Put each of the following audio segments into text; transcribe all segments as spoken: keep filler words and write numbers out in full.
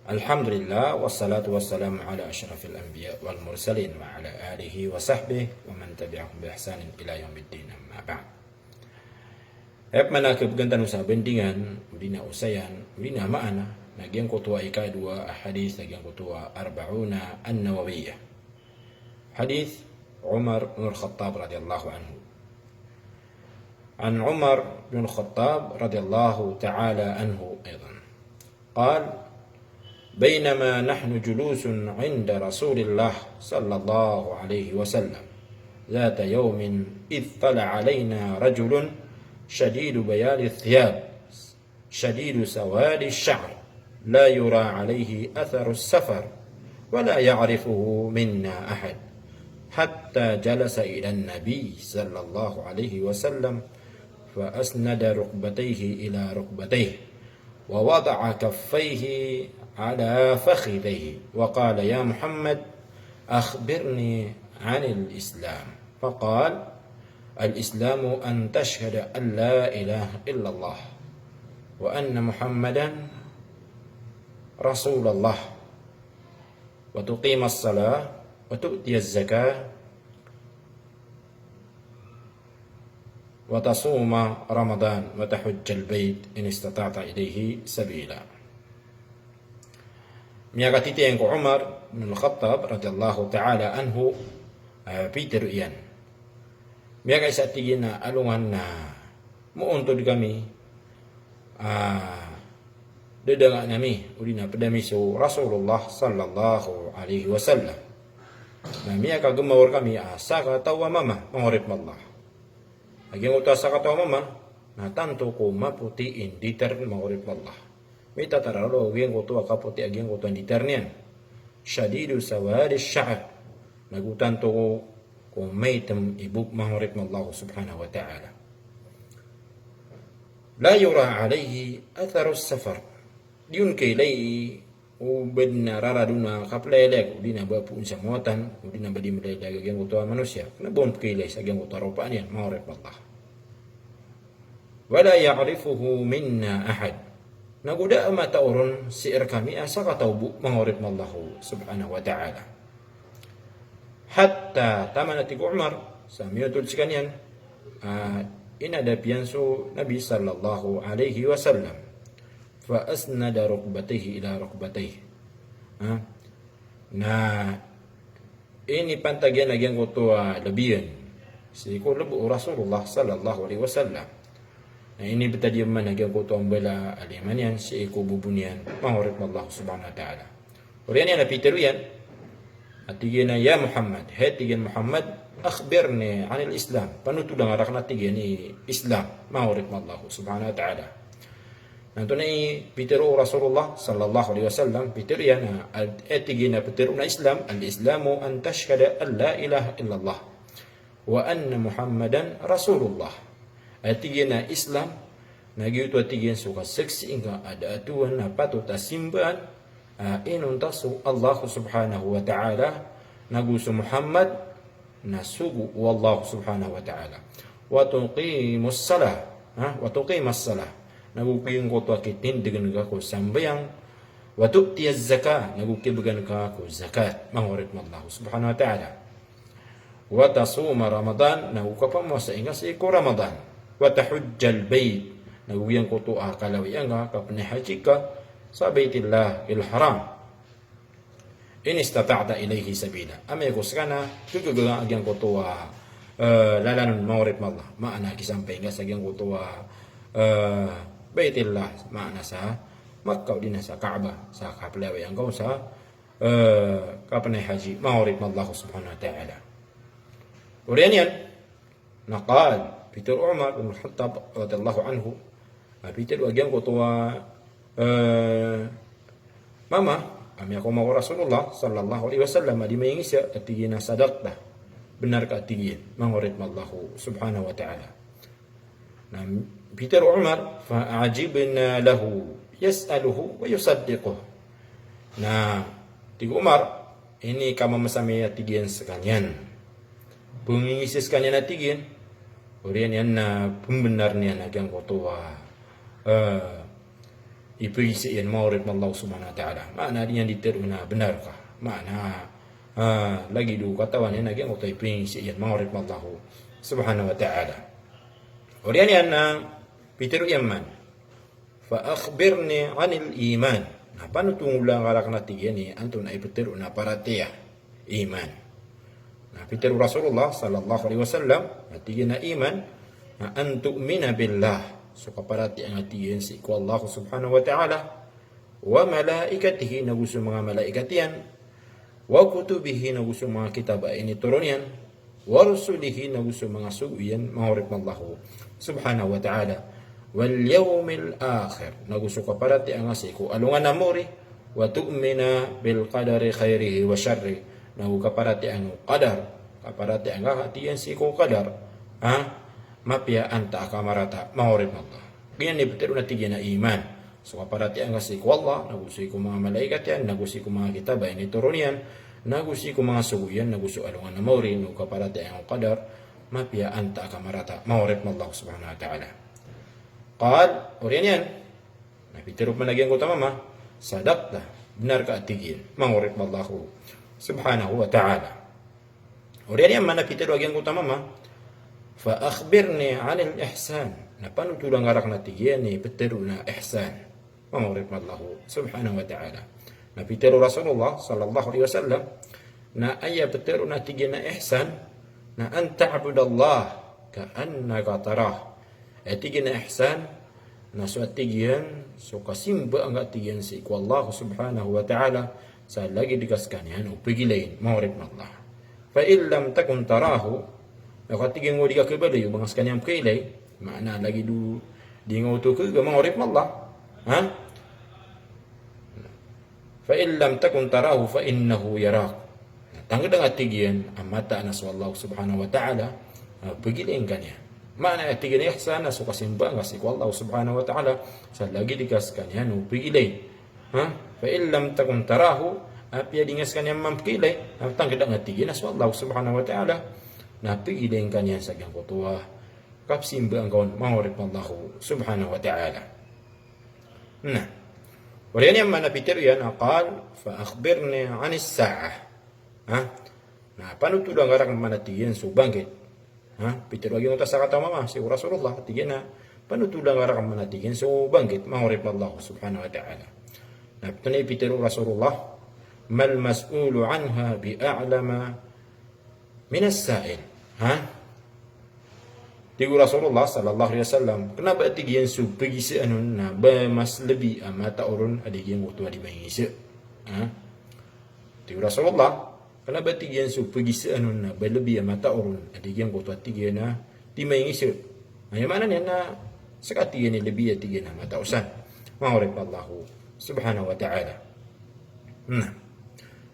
Alhamdulillah, wassalatu wassalamu ala ashrafil anbiya wal mursalin wa ala alihi wa sahbihi wa man tabi'ahum bi ihsanin ila yaumiddin, amma ba'd. Aya pman a khabgan tano sa bandingan, odi na osayan, odi na maana, na giyangkoto a ikadowa a hadith, na giyangkoto a Arba'una An-Nawawiyah. Hadith Umar bin Al-Khattab radiyallahu anhu. An Umar bin Al-Khattab radiyallahu ta'ala anhu aydan. قال: بينما نحن جلوس عند رسول الله صلى الله عليه وسلم ذات يوم إذ طلع علينا رجل شديد بياض الثياب شديد سواد الشعر لا يرى عليه أثر السفر ولا يعرفه منا أحد، حتى جلس إلى النبي صلى الله عليه وسلم فأسند ركبتيه إلى ركبتيه ووضع كفيه على فخذيه وقال: يا محمد، أخبرني عن الإسلام. فقال: الإسلام أن تشهد أن لا إله إلا الله وأن محمدا رسول الله وتقيم الصلاة وتؤتي الزكاة وتصوم رمضان وتحج البيت إن استطعت إليه سبيلا. Miyakatitiyang ko Umar bin Al-Khattab radiyallahu ta'ala anhu, eh, pitharo iyan. Miyakaisa, tig iyan, a alongan na moontod kami, ah, dadanga nami, odi na pd ami so Rasulullah sallallahu alaihi wasallam. Na miyakagmawr kami a sakataw a mama, manga oripn o Allah. A giyangkoto a sakataw a mama na tanto ko mapoti i nditar, manga oripn o Allah. Mitataralo a giyangkoto a kapoti a giyangkoto a nditar niyan. Shadidu sawadi sha'r. Nago tanto ko maitm i bok, manga oripn o Allah subhanahu wa ta'ala. La yura alayhi atharu safar. Di on kailay o ba dn a raradon a kaplayalayag, odi na ba poon sa mawatan, odi na ba di mlayalayag a giyangkoto a manosiya. Kna ba on pkailay sa giyangkoto a ropaan iyan, manga oripn o Allah. Wala ya'rifuhu minna ahad. Nago da a matao ron sii rkami a sakataw bo, manga oripn o Allah subhanahu wa ta'ala. Hatta, taman a tig o Umar, sa miyotol skaniyan, ah, inadap iyan so Nabi sallallahu alaihi wasallam. Fa asnada rukbatayhi ila rukbatayhi. Ha? Na inipantag iyan a giyangkoto a lbi iyan sii ko lbo o Rasulullah sallallahu alaihi wasallam. Na inibtad iyan man a giyangkoto a mbala a lima niyan sii ko bobo niyan, manga oripn o Allah subhanahu wa ta'ala. Oriyan iyan a pitharo iyan a tig iyan a, "Ya Muhammad, hay tig iyan Muhammad, akhbirni anil Islam." Panotola ngka rakn a tig iyan i Islam, manga oripn o Allah subhanahu wa ta'ala. Na antonaa i pitharo o Rasulullah sallallahu alaihi wasallam, pitharo iyan a, a tig iyan a pitharo na Islam, "Al-Islamu an tashhada an la ilaha illallah wa anna Muhammadan Rasulullah." A tig iyan a Islam na giyoto a tig iyan so kasaksii ngka a da a tuhan a patot a simbaan a inonta so Allah subhanahu wa ta'ala, nago so Muhammad na sogo o Allah subhanahu wa ta'ala. Wa tuqimus salah, ha? Wa tuqimas salah. Nago giyangkoto a kitindgn ka ko sambayang. Wa tu'tiyaz zakah, nago kibgan ka ko zakat, manga oripn o Allah subhanahu wa ta'ala. Wa tasuma Ramadan, nago kapamowasa ingka sii ko Ramadan. Wa tahujjal bayt, nago giyangkoto a kalawiya ngka, kapnay haji ka sa Baytillahil Haram. In istata'ta ilayhi sabila. Amay ko skana kagaga a giyangkoto a, eh, lalan on, manga oripn o Allah. Maana kisampay ngka sa giyangkoto a, eh, Baytillah, maana sa Makkah, odi na sa Kaaba, sa kaplayalayag ngka on sa, eh, kapnay haji, manga oripn o Allah subhanahu wa ta'ala. Oriyan iyan, na qal, pitharo o Umar bin Khattab radiyallahu anhu, na pitharo a giyangkoto a, eh, mama a miyakaoma ko Rasulullah sallallahu alaihi wasallam a di maingisa, a tig iyan a sadaqta. Bnar ka, a tig iyan, manga oripn o Allah subhanahu wa ta'ala. Na pitharo o Umar, fa a'jibna lahu yas'aluhu wa yusaddiquh. Na tig o Umar, inikamamasa ami, a tig iyan, skaniyan. Pngingisa skaniyan, a tig iyan. Oriyan iyan na pmbnar iyan a giyangkoto a, eh, ipegisa iyan, manga oripn o Allah subhanahu wa ta'ala. Maana di niyan di tharoon a bnar ka. Maana, ah, lagid o katawan iyan a giyangkoto a ipegisa iyan, manga oripn o Allah subhanahu wa ta'ala. Oriyan iyan na pitharo iyan man, "Fa akhbirni anil iman." Na panothol angka rakn a tig iyan i antonaa i ptharoon a paratiyaya, iman. Na pitharo o Rasulullah sallallahu alaihi wasallam, na tig iyan a iman, na an tu'mina billah. So kaparatiyaya nga tig iyan sii ko Allah subhanahu wa ta'ala, wa malaikatihi, nago so manga malaikat iyan, wa kutubihi, nago so manga kitab a initoron iyan, wa rusulihi, nago so manga sogo iyan, manga oripn o Allah subhanahu wa ta'ala, wal yawmil akhir, nago so kaparatiyaya nga sii ko alongan a mori, wa tu'mina bil qadari khairihi wa sharrihi, nago kaparatiyaya nga o qadar, kaparatiyaya nga tig iyan sii ko qadar, ha? Mapiya antaa ka marata, manga oripn o Allah. Giyanan i ptharoon a tig iyan a iman. So kaparatiyaya nga sii ko Allah, nago sii ko manga malaikat iyan, nago sii ko manga kitab a initoron iyan, nago sii ko manga sogo iyan, nago so alongan a mori, nago kaparatiyaya nga o qadar, mapiya antaa ka marata, manga oripn o Allah subhanahu wa ta'ala. Qal, oriyan iyan na pitharo pman a giyangkoto a mama, sadaqta, bnar ka a tig iyan, manga oripn o Allah subhanahu wa ta'ala. Oriyan iyan man na pitharo a giyangkoto a mama, fa akhbirni anil ihsan. Na panothol angka rakn a tig iyan i ptharoon a ihsan, manga oripn o Allah subhanahu wa ta'ala. Na pitharo o Rasulullah sallallahu alaihi wasallam, na aya ptharoon a tig iyan a ihsan, na an ta'budallaha ka'annaka tarah. Aya tig iyan a ihsan, na so a tig iyan, so kasimba angka tig iyan sii ko Allah subhanahu wa ta'ala, sa lagid ka skaniyan o pgilayin, manga oripn o Allah. Fa in lam takun tarahu, na ka tig iyan o di ka khabaloy o ba nga skaniyan pgilayin, maana lagid o di nga oto khaga, manga oripn o Allah. Ha? Fa in lam takun tarahu fa innahu yarak. Na tangkd a nga tig iyan a mataan a so Allah subhanahu wa ta'ala, ah, pgilayin ka niyan. Maana a tig iyan a ihsan na so kasimba angka sii ko Allah subhanahu wa ta'ala, sa lagid ka skaniyan o pgilayin. Ha? Fa in lam takun tarahu, apiya di nga skaniyan man pgilayin, na tangkd a nga tig iyan a so Allah subhanahu wa ta'ala, na pgilayin ka niyan sa giyangkoto a kapsimba angka on, manga oripn o Allah subhanahu wa ta'ala. Na oriyan iyan man na pitharo iyan a qal, fa akhbirni anis sa'ah. Ha? Na panothol angka rakn man a tig iyan so bangkit. Ha? Pitharo a giyangkoto a sakataw a mama sii ko Rasulullah, tig iyan a panothol angka rakn man a tig iyan so bangkit, manga oripn o Allah subhanahu wa ta'ala. Na pitharo, pitharo o Rasulullah, mal mas'ulu anha bi a'lama minas sa'il. Ha? Tig o Rasulullah sallallahu alaihi wasallam, kna ba tig iyan so pgisaan on na ba mas lbi a matao ron a di giyangkoto a di mangisa. Ha? Tig o Rasulullah, kna ba tig iyan so pgisaan on na ba lbi a matao ron a di giyangkoto a tig iyan a di mangisa. Aya maana niyan na ska tig iyan i lbi a tig iyan a matao san, manga oripn o Allah subhanahu wa ta'ala. Na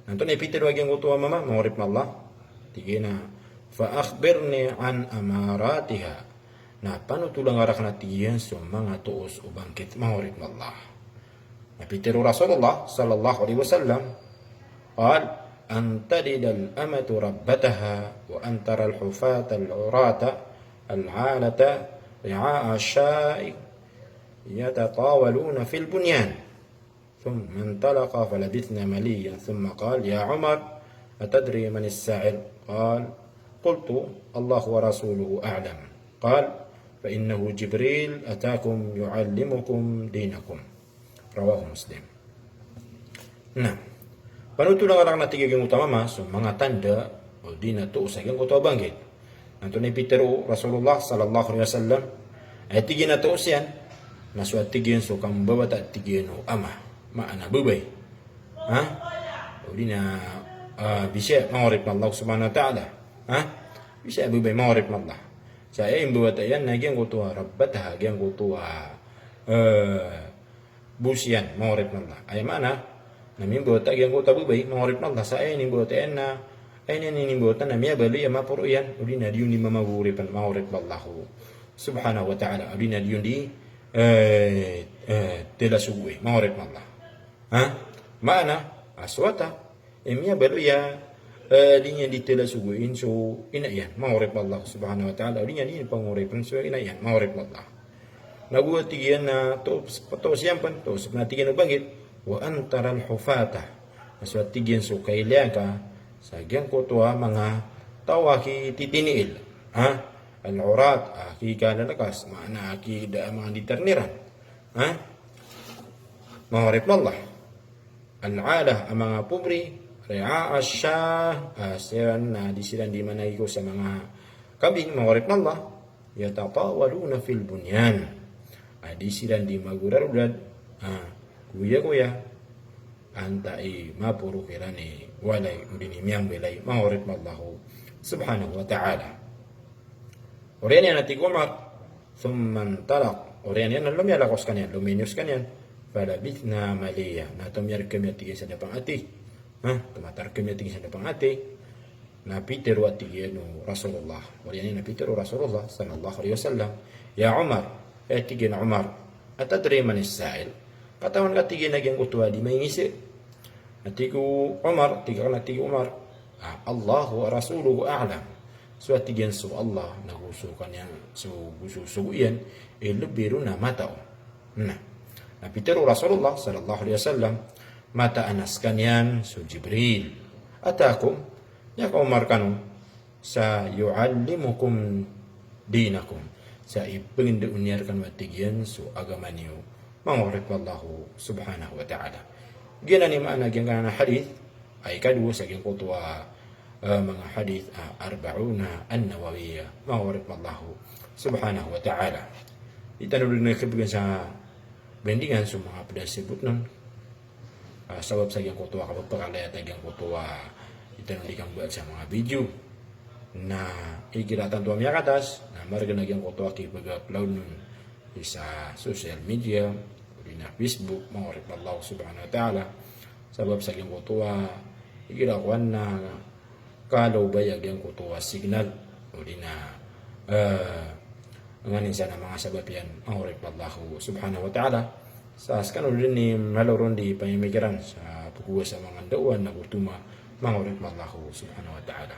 antonaa i pitharo a giyangkoto a mama, manga oripn o Allah? Tig iyan a, fa akhbirni an amaratiha. Na panothol angka rakn a tig iyan so manga toos o bangkit, manga oripn o Allah. Na pitharo o Rasulullah sallallahu alaihi wasallam, qal, an talidal amatu rabbataha, wa an taral hufatal uratal alata ri'a ash-sha'i yatatawaluna fil bunyan. ثم انطلق فلبثنا مليا ثم قال: يا عمر، أتدري من السائل؟ قال: قلت: الله ورسوله أعلم. قال: فإنه جبريل أتاكم يعلمكم دينكم. رواه مسلم. Na panothol angka rakn a tig iyan a giyangkoto a mama so manga tanda o di na toos a giyangkoto a bangkit. Na antonaa i pitharo o Rasulullah sallallahu alaihi wasallam, aya tig iyan a toos iyan na so a tig iyan so kambabata a tig iyan o ama, maana babay. Ha? O di na, ah, bisaya, manga oripn o Allah subhanahu wa ta'ala. Ha? Bisaya babay, manga oripn o Allah. Sa aya imbabata iyan na giyangkoto a rabbataha, giyangkoto a, eh, bos iyan, manga oripn o Allah. Aya maana na mimbawata giyangkoto a babay, manga oripn o Allah, sa aya inimbawata iyan na, aya niyan inimbawata na miyabaloy a maporo iyan, o di na di on di mamagoripn, manga oripn o Allah subhanahu wa ta'ala, o di na di on di, eh, eh, tala sogoy, manga oripn o Allah. Ha? Maana a so wata i miyabaloy a, eh, di niyan di tala sogoyin so ina iyan, manga oripn o Allah subhanahu wa ta'ala, o di niyan di pangoripn so ina iyan, manga oripn o Allah. Na go a tig iyan na toos, toos iyan pn, toos pn a tig iyan o banggit, wa an taral hufata. Na so a tig iyan so kailaya ngka sa giyangkoto a manga taw a kititiniil. Ha? Al-urat, a kikalalakas, maana a kida a manga di tarniran. Ha? Manga oripn o Allah. Al-alah, a manga pobri, ri'a ash-shah, a siran na di siran di managiko sa manga kambing, manga oripn o Allah. Yatatawaluna fil bunyan. A di siran di magorarogad, a, koyakoya, antaa i maporo kiran i walay, odi na miyambilay, manga oripn o Allah subhanahu wa ta'ala. Oriyan iyan a tig o Umar, thumma intalaq. Oriyan iyan na lomiyalakaw skaniyan, lomiyaini skaniyan. Falabithna maliya. Na tomiyarg kami a tig iyan sa da pangati. Ha? Tomatarg kami a tig iyan sa da pangati. Na pitharo a tig iyan o Rasulullah. Oriyan iyan na pitharo o Rasulullah sallallahu alaihi wasallam, "Ya Umar," a tig iyan a Umar, "atadri manis sa'il?" Katawan ka a tig iyan a giyangkoto a di maingisi? A tig o Umar, tig akn a tig o Umar, a, "Allahu wa rasuluhu a'lam." So a tig iyan so Allah, na go so kaniyan, so, go so sogo iyan, i lbi ron a matao. Na, na pitharo o Rasulullah sallallahu alaihi wasallam, mataan a skaniyan so Jibril. Atakum, miyakaoma rkano, sa yu'allimukum dinakum. Sa ipngndaon iyan rkano a tig iyan so agama niyo, manga oripn o Allah subhanahu wa ta'ala. Giyanan i maana giyangkanan a hadith, a ikadowa sa giyangkoto a, eh, manga hadith, a, Arba'una an-Nawawiyah, manga oripn o Allah subhanahu wa ta'ala. Di tano dn khapakn sa bandingan so manga pd a sibotn on. Ah, sabap sa giyangkoto a kapphakalayaw a giyangkoto a di tano di kambawaan sa manga video. Na igira tanto a miyakatas, na margn a giyangkoto a kipag-upload on sa social media, odi na Facebook, manga oripn o Allah subhanahu wa ta'ala. Sabap sa giyangkoto a igira kowan na kalobay a giyangkoto a signal, odi na, eh, nganin sa na manga sabap iyan, manga oripn o Allah subhanahu wa ta'ala. Sa skano dn i malo ron di pamimikiran sa pkowasa manga ndaowan na go toma, manga oripn o Allah subhanahu wa ta'ala.